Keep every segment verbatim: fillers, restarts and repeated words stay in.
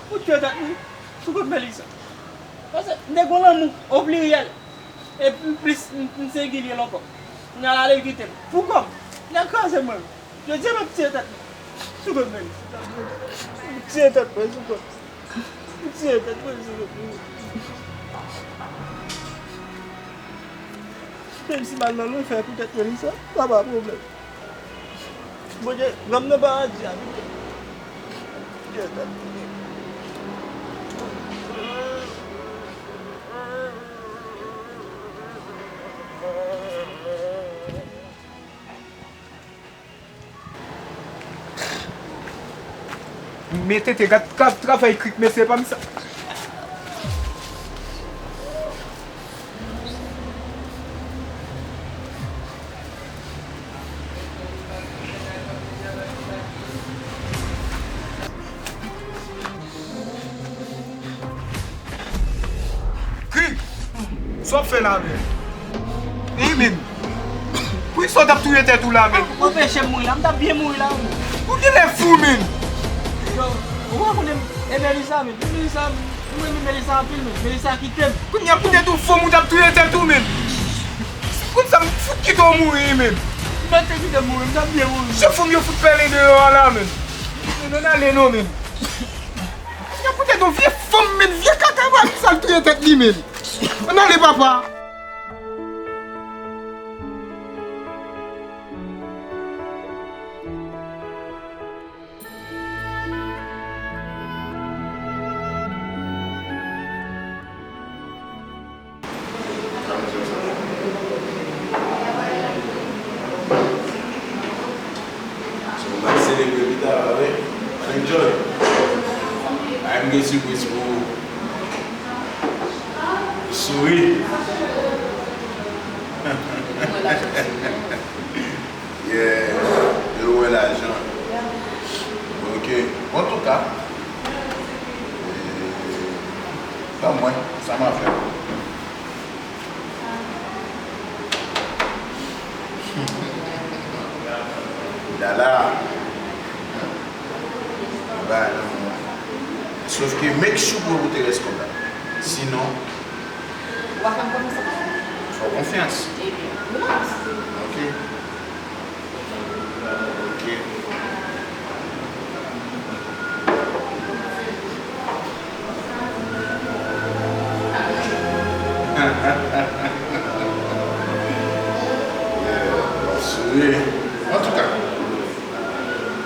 Ou tye tèt mwen sou kont Melisa. Paske m te gon lanmou o pliryèl. E plis m, m sengilyè ankò. Kounye a l ale l kite m. Pou kòm. Nèg kraze mwen. Jodi a m ap tye tèt mwen sou kont Melisa. M tye tèt mwen sou kont. M tye tèt mwen sou kont. Menm si m al nan lanfè poutèt Melisa, sa pa pwoblèm. Bondye, rann m nan paradi a, pito. Bondye, tande. Men tete, gad, gad travay krik mesye pa m sa. Krik! Sa w ap fè la menm? Wi menm. Poukisa w t ap touye tèt ou la menm? Ou peche m mouri la, m t ap byen mouri la menm. Ou genlè fou menm. Yo, ou pa konnen e Melisa menm. E Melisa, m renmen Melisa anpil menm. Melisa kite m. Kounye a poutèt ou fanm ou t ap touye tèt ou menm. Poukisa m fout kite w mouri menm? M pa t kite m mouri, m t ap byen mouri. Se fanm yo fout pèlen deyò a la menm. Ann ale non menm. Poutèt yon vye fanm menm, vye kaka, pa ki sa l touye tèt li menm. Ann ale papa. So, nou pral selebre pita, pa vre? Ann enjoy. Ay, m gen sipriz pou ou. Souri. Yeah, yo wè lajan. Ok. Antouka, eh, ban mwen, sa m a fè. Dala. Ba lanmou. Sof ke make sure pou w te rès kontan. Sinon, ou pa fè m konfyans ankò? Fè w konfyans. Ebyen, relax. Ok. Ok. Yeah, w ap souri. Antouka,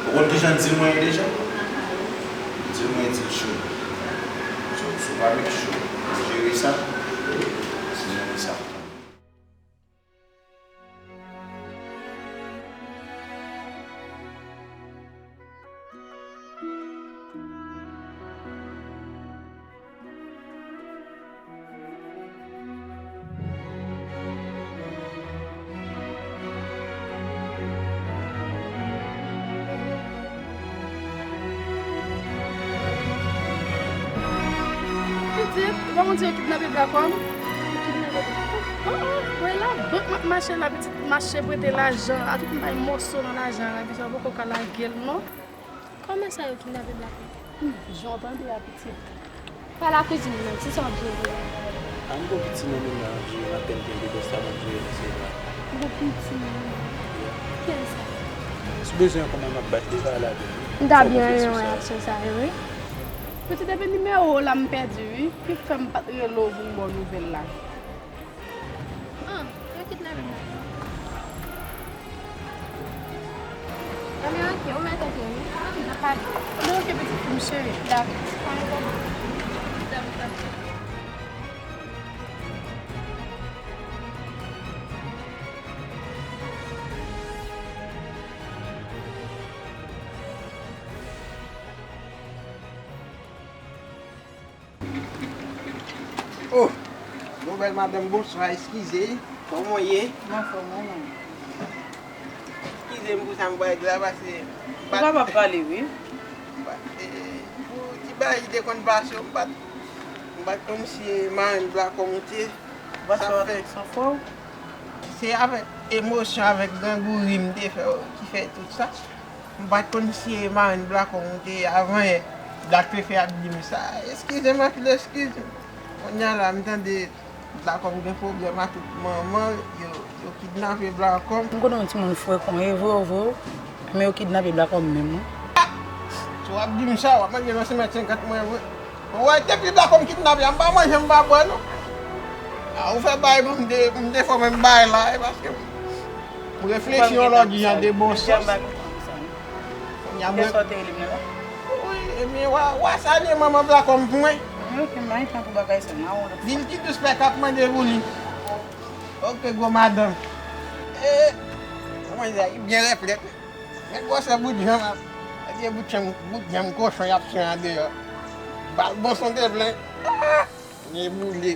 ou konn kijan deal mwen ye deja? Deal mwen ye deal cho. So, si w pa make sure ou jere sa, se jere sa. Pitit, ou pa konn di yo kidnape Black One? Yo kidnape Black One? Oh, oh, wè labank m ap mache la, pitit, mache prete lajan a tout m bay mòso nan lajan a la, bizwa poko ka lage l non. Kòman sa yo kidnape Black One? Hmm, jan w tande a, pitit. Pa la kouzin mwen, ti sa w ap jere la? A m gon piti nan men m la, m ap jere, m apèn gen de dòs la, m ap jere nan se la. Ou gon piti nan men w? Yeah. Kiyès sa? Si w bezwen yon kòman m ap bat deja la, vini. M ta byen renmen wè aksyon sa yo, wi. Pitit, epi nimewo w la m pèdi, wi. Ki fè m pa t rele w pou m ba w nouvèl la. Ah, yo kidnape m la. Ebyen, ok, ou mèt antre, wi. Ok, n ap pale. Ebyen, ok, pitit fi m cheri. Dakò. Pa gen pwoblèm. Dakò, dakò. Oh, nouvèl madanm, bonswa, eskize, kòman w ye? M anfòm, ou menm? Eskize m pou sa m pral di la, paske m pa t... Ou kapab pale, wi. M pa t, eh, pou ti bagay ki te konn pase yo, m pa t, m pa t konn si e marenn Blakòm ou te ye. Ou pa t fè w avèk san fwa w? Se avèk emosyon, avèk grangouri m te fè w, ki fè tout sa. M pa t konn si e marenn Blakòm ou te ye avan yè. Black Pepe ap di m sa, eskize m anpil, eskize m. Kounye a la, m tande Black Homme gen pwoblèm ak tout manman l, yo, yo kidnape Black Homme. M konnen yon timoun frekan, e vre, vre, men yo kidnape Black Homme menm, wi. Si w ap di m sa, w ap manje nan sentimèt senkant mwen vre. Ou wè, depi Black Homme kidnape a, m pa manje, m pa bwè, non. A, ou fè bay pou m de, m defòme m bay la, e paske m reflechi yon lòt jan de bon sans. Kounye a mwen. Wi, ebyen, w a, w a salye manman Black Homme pou mwen. Ok, m pa gen tan pou bagay sa, m a yon lòt fwa. Di l ti dous pè k ap mande pou li. Ok, gwo madanm. E, kòman di sa, li byen reflèt. Men gwosè bout janm ap, se bout janm, bout janm kochon y ap swen andeyò. Bal bon son te plen. Ah! Nez boule.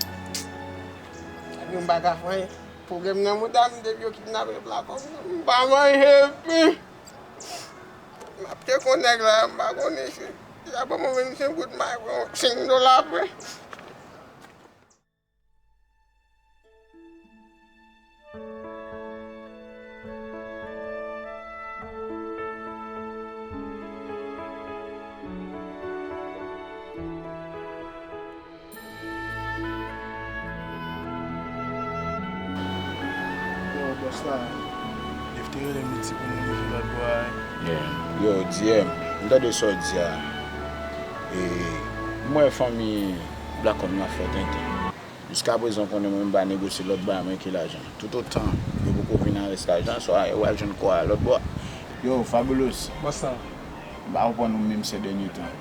Ebyen, m pa ka fè anyen. Pwoblèm nan mouda m depi yo kidnape Black Homme. M pa manje pi. M ap te kon nèg la, m pa konnen si y a ban mwen vennsenk goud, m a pran senk dola apre. Yo, bòs la, Dave te rele m, li di pou nou leve lòt bò a. Yeah. Yo, D M, m tande sa w di a. E, m wè fanmi Black Homme nan fè tenten. Jiskaprezan, w konnen mwen, m pa negosye lòt bagay, mwen, ke lajan. Toutotan yo poko vin avèk lajan, swa yo al jwenn kò a lòt bò. Yo, Fabulous. Bòs la. M pa konprann ou menm sè dènye tan.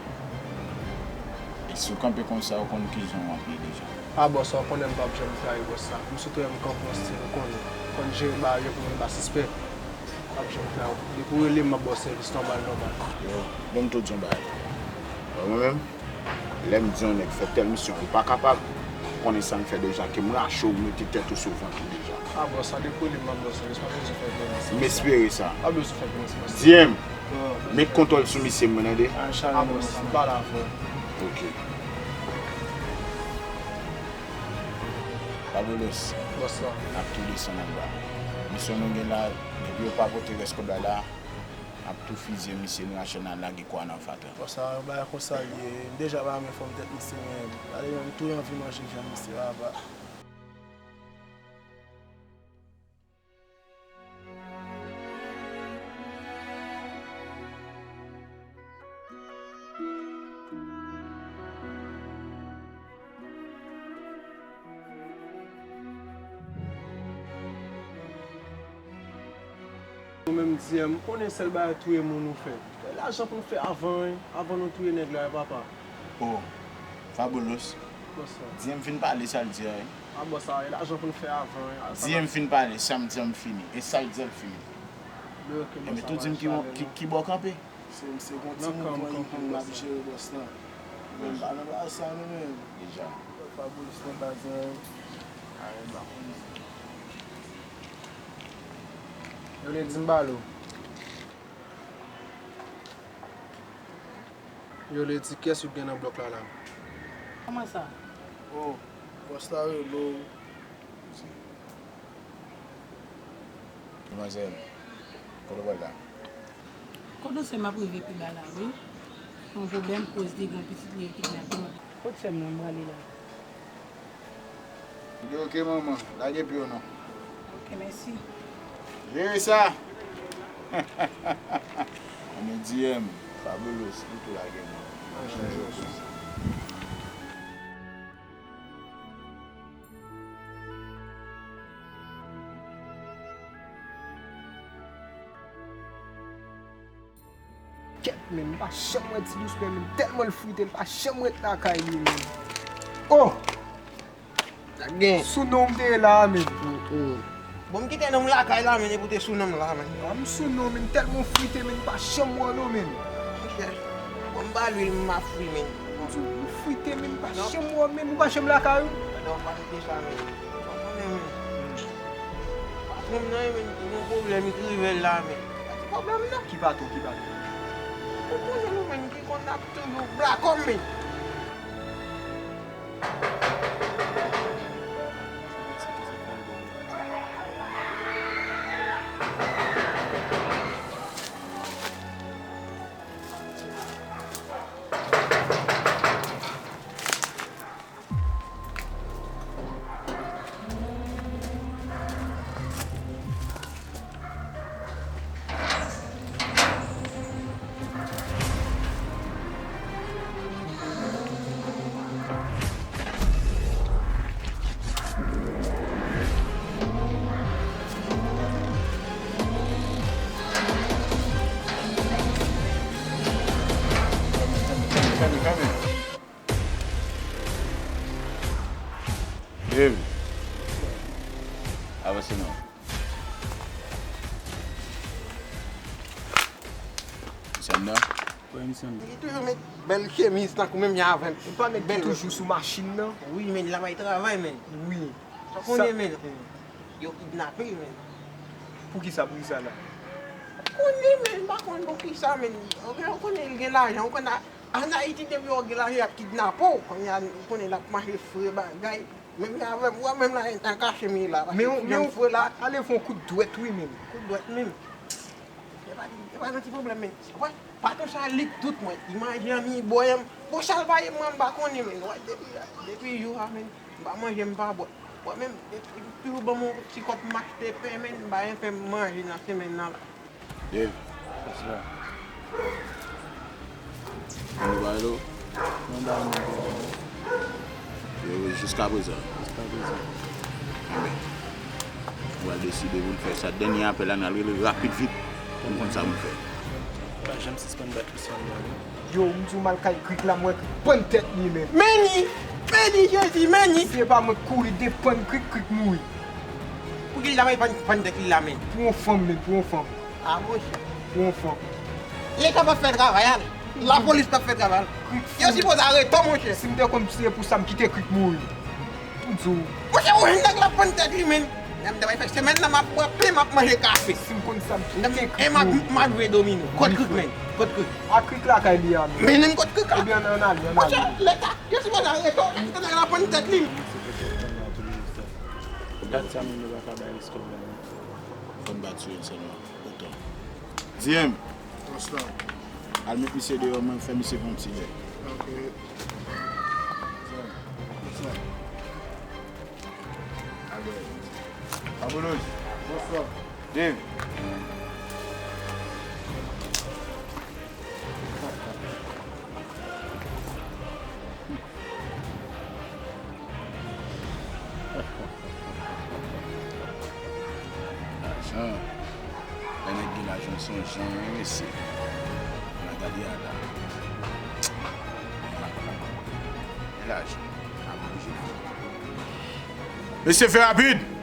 E si w kanpe konsa, ou konn kijan w ap ye deja. A bòs, ou konnen m p ap janm trayi bòs la. M sot wè m kanpe yon stil, ou konnen. Konn jere bagay yo pou mwen pa sispèk. M p ap janm trayi. Depi w rele m, m ap ba w sèvis nòmal, nòmal. Yo, ban m tou di yon bagay. Wè mwen menm, lè m di yon nèg fè tèl misyon, ou pa kapab, ou konnen sa m fè deja, ke m rache w, mete tèt ou sou vant ou deja. A bòs, sa depi w rele m, m ap ba w sèvis, pa bezwen fè gwo mesye. M espere sa. Pa bezwen fè gwo mesye. D M, met kontwòl sou misye, mwen tande. A bòs, m pale avè w. Ok. Fabulous. Bòs la. N ap tou desann anba. Misyon nou gen la, depi yo pa pote rès kòb la la, n ap tou fizye misye, nou rache n al lage kò a nan fatra. Bòs la, yon bagay konsa l ye. M deja pa renmen fòm tèt misye, men gade, m tou anvi manje vyann misye, papa. Nou menm, D M, m konnen sèl bagay touye moun ou fè. Fè lajan pou n fè avan, wi, avan nou touye nèg la, wi, papa. Oh, Fabulous. Bòs la. D M fin pale sa l di a, wi. A bòs la, e lajan pou n fè avan, wi. D M fin pale, sa m di a m fini. E sa l di a l fini. Ebyen, tou di m ki, ki, ki bò w kanpe. Se, se gon ti mouvman ipin l ap jere bòs la. Men m pa nan bagay sa, nou menm. Deja. Fabulous nan baz la, wi. A, m pa konn. Yo vle di m pale w. Yo vle di kiyès ou gen nan blòk la la. Kòman sa? Oh, bòs la rele w. Demwazèl, kote w pral la? Kot ou sè m ap rive pi ba la, wi. Yon pwoblèm koz de gen yon pitit li yo kidnape m. Kot sè m nan m prale la? Li di, "Ok, manman, lage pye w non." Ok, mèsi. Jere sa! Anben, D M, Fabulous, li tou lage m. Kèt, men, m pa janm wè Ti Dous, men, men tèlman l frite, l pa janm ret lakay li, men. Oh! Sa gen? Sou non m te ye la a, men. Mm, mm. Bon, m kite non m lakay la, men, epi w te sou non m la, men. A, m sou non, men, tèlman w frite, men, m pa janm wè w non, men. Monchè, bon, m ba lwil, m ap fri, men. Ou frite, men, m pa janm wè w, men, ou pa janm lakay ou? Pandan w pa rete sa, men. Ou konnen, men. Patwon m nan, men, li gen pwoblèm, li t rive l la, men. Pa ti pwoblèm, non. Ki patwon, ki patwon? Ou konnen, nou menm ki konn ap toujou brakòm, men. Fèmen, fèmen. Dave. Avanse non. Misye anndan? Wi, misye anndan. Li toujou met bèl chemiz tankou menm jan avè m. Ou pa met bèl toujou sou machin nan? Wi, men l ap al travay, men. Wi. Sa konnen, men. Yo kidnape l, men. Poukisa, poukisa la? Konnen, men, m pa konn poukisa, men. Ou konnen l gen lajan, ou konnen ann Ayiti depi w gen lajan y ap kidnape w. Kounye a, ou konnen l ap mache fre bagay. Menm jan avè m, ou wè menm la, nan kache m ye la. Men, men, fre la. Ale fè yon kout dwèt, wi, menm. Kout dwèt menm. E pa, e pa nan ti pwoblèm, men. Wè, patwon sa lik tout mwen. Li manje an, li bwè an. Bon, sa l pa ye mwen, m pa konnen, men. Wè, depi, depi jou a, men. M pa manje, m pa bwè. Bwè, men, li toujou ban m yon ti kòb m achte pen, men. M pa gen pen m manje nan semèn nan la. Dave. Yes, sir. Moun ba yo? Moun ba yo, moun ba yo. Yo, jiskaprezan. Jiskaprezan. Enben, nou pral deside pou n fè sa. Dènye apèl la, n al rele rapid vit pou n konn sa pou n fè. Pa janm sispann bat misye anndan, non. Yo, m di w m al kay Krik la, m wè Krik pann tèt li, men. Men li! Men li, Jezi, men li! Si se pa mwen k kouri depann Krik, Krik mouri. Poukisa l ta pral pann, pann tèt li la, men? Pou yon fanm, men, pou yon fanm. A, monchè. Pou yon fanm. Leta p ap fè travay a l. Lapolis p ap fè travay a l. Yo sipoze arete w, monchè. Si m te konn se pou sa, m kite Krik mouri. M di w. Monchè, ou jwenn nèg la pann tèt li, men. Nèg m te bay fè semèn nan, m ap bwè pen, m ap manje kafe. Si m konn sa, m kite Krik mouri. E m ap, m ap jwe domino. Kot Krik, men? Kot Krik? A Krik lakay li a, men. Men, men kot Krik la? Ebyen, ann ale, ann ale. Monchè, Leta, yo sipoze arete w. Nèg la pann tèt li. Dat sa menm yo pa ka bay reskò menm. Fò n bat sou yo sèlman. Otan. Diyèm. Al met misye deyò, mwen fè misye pran yon ti lè. Ok. Sa, sa. Aboulos. Dave. Lajan. Lè nèg gen lajan, se yon jan, wi, mesye. Magali a la. Gen lajan. Ap oblije fè. Mesye, fè rapid!